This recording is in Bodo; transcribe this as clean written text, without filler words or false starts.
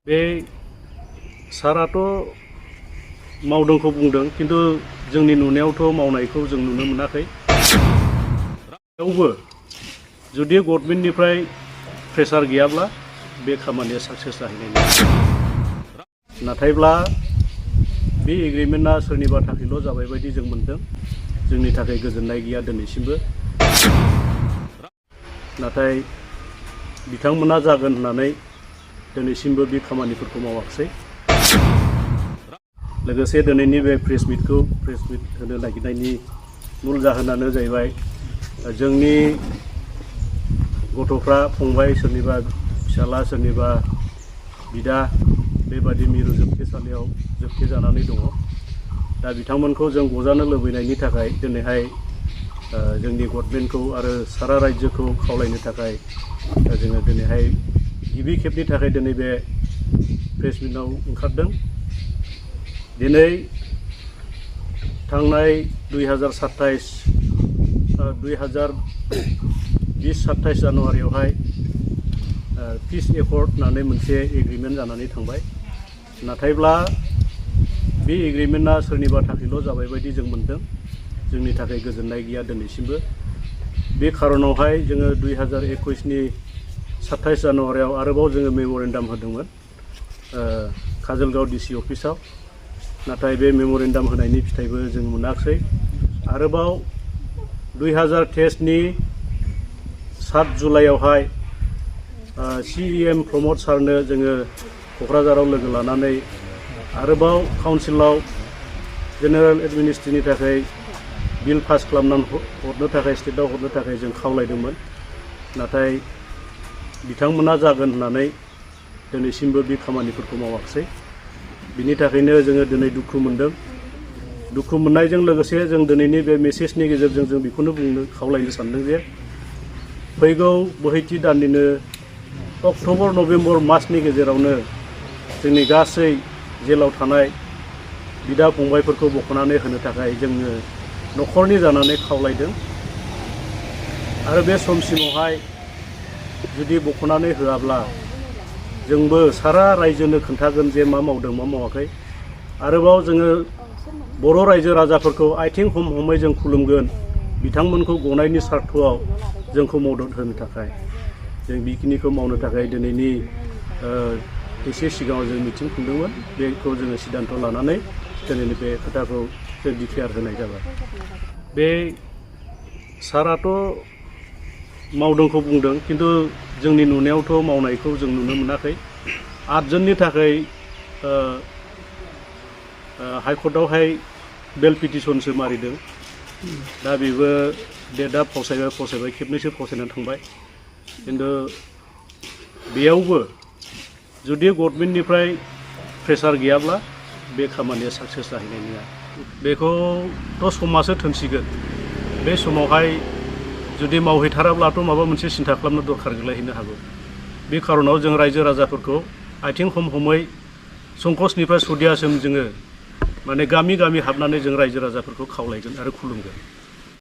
बे साराथ' मावदोंखौ बुंदों किन्तु जोंनि नुनायावथ' मावनायखौ जों नुनो मोनाखै। थेवबो जुदि गभर्नमेन्टनिफ्राय प्रेसार गैयाब्ला बे खामानिया साक्सेस जाहैनाय नङा। नाथायब्ला बे एग्रिमेन्टआ सोरनिबा थाखायल' जाबाय बायदि जों मोनदों। जोंनि थाखाय गोजोननाय गैया दिनैसिमबो। नाथाय बिथांमोना जागोन होननानै दिनैसिमबो बे खामानिफोरखौ मावाखै। लोगोसे दिनैनि बे प्रेस मिट होनो नागिरनायनि मुल जाहोनानो जाहैबाय जोंनि गथ'फ्रा फंबाय सोरनिबा फिसाला सोरनिबा बिदा बेबादि मिरु जोबथेसालियाव जोबथे जानानै दङ। दा बिथांमोनखौ जों गजानो लुबैनायनि थाखाय दिनैहाय जोंनि गभर्नमेन्टखौ आरो सारा रायजोखौ खावलायनो थाखाय जोङो दिनैहाय गिबि खेबनि थाखाय दिनै बे प्रेस मिटआव ओंखारदों। दिनै थांनाय 2020-27 जानुवारियावहाय पिस एकर्ड होननानै मोनसे एग्रिमेन्ट जानानै थांबाय। नाथायब्ला बे एग्रिमेन्टआ सोरनिबा थाखायल' जाबाय बायदि जों मोनदों। जोंनि थाखाय गोजोननाय गैया दिनैसिमबो। बे खारनावहाय जोङो 2021नि 27 जानुवारियाव आरोबाव जोङो मेम'रेन्डाम होदोंमोन काजलगाव डिसि अफिसाव। नाथाय बे मेम'रेन्डाम होनायनि फिथाइबो जों मोनाखै। आरोबाव 2023नि 7 जुलाइयावहाय CEM प्रमद सारनो जोङो क'क्राझाराव लोगो लानानै आरोबाव काउन्सिलाव जेनेरेल एडमिनिस्ट्रिनि थाखाय बिल पास खालामनानै हरनो थाखाय स्टेटआव हरनो थाखाय जों खावलायदोंमोन। नाथाय बिथांमोना जागोन होननानै दिनैसिमबो बे खामानिफोरखौ मावाखै। बिनि थाखायनो जोङो दिनै दुखु मोनदों। दुखु मोननायजों लोगोसे जों दिनैनि बे मेसेजनि गेजेरजों जों बेखौनो बुंनो खावलायनो सानदों जे फैगौ बोहैथि दाननिनो अक्ट'बर नभेम्बर मासनि गेजेरावनो जोंनि गासै जेलाव थानाय बिदा फंबायफोरखौ बख'नानै होनो थाखाय जोङो न'खरनि जानानै खावलायदों। आरो बे समसिमावहाय जुदि बख'नानै होआब्ला जोंबो सारा रायजोनो खोन्थागोन जे मा मावदों मा मावाखै। आरोबाव जोङो बर' रायजो राजाफोरखौ आथिं हमै जों खुलुमगोन बिथांमोनखौ गनायनि सार्थआव जोंखौ मदद होनो थाखाय। जों बेखिनिखौ मावनो थाखाय दिनैनि एसे सिगाङाव जों मिटिं खुंदोंमोन। बेखौ जोङो सिद्धान्त लानानै दिनैनि बे खोथाखौ जों डिक्लेयार होनाय जाबाय। बे साराथ' मावदोंखौ बुंदों किन्तु जोंनि नुनायावथ' मावनायखौ जों नुनो मोनाखै। 8 जननि थाखाय हाइकर्टआवहाय बेल पिटिसनसो मारिदों। दा बेबो डेटआ फावसायबाय खेबनैसो फावसायनानै थांबाय। किन्तु बेयावबो जुदि गभर्नमेन्टनिफ्राय प्रेसार गैयाब्ला बे खामानिया साक्सेस जाहैनाय नङा। बेखौथ' समासो थोनसिगोन। बे समावहाय जुदि मावहैथाराब्लाथ' माबा मोनसे सिन्था खालामनो दरखार गैलायहैनो हागौ। बे खारनाव जों रायजो राजाफोरखौ आथिं हमै संकसनिफ्राय सदियासिम जोङो माने गामि गामि हाबनानै जों रायजो राजाफोरखौ खावलायगोन आरो खुलुमगोन।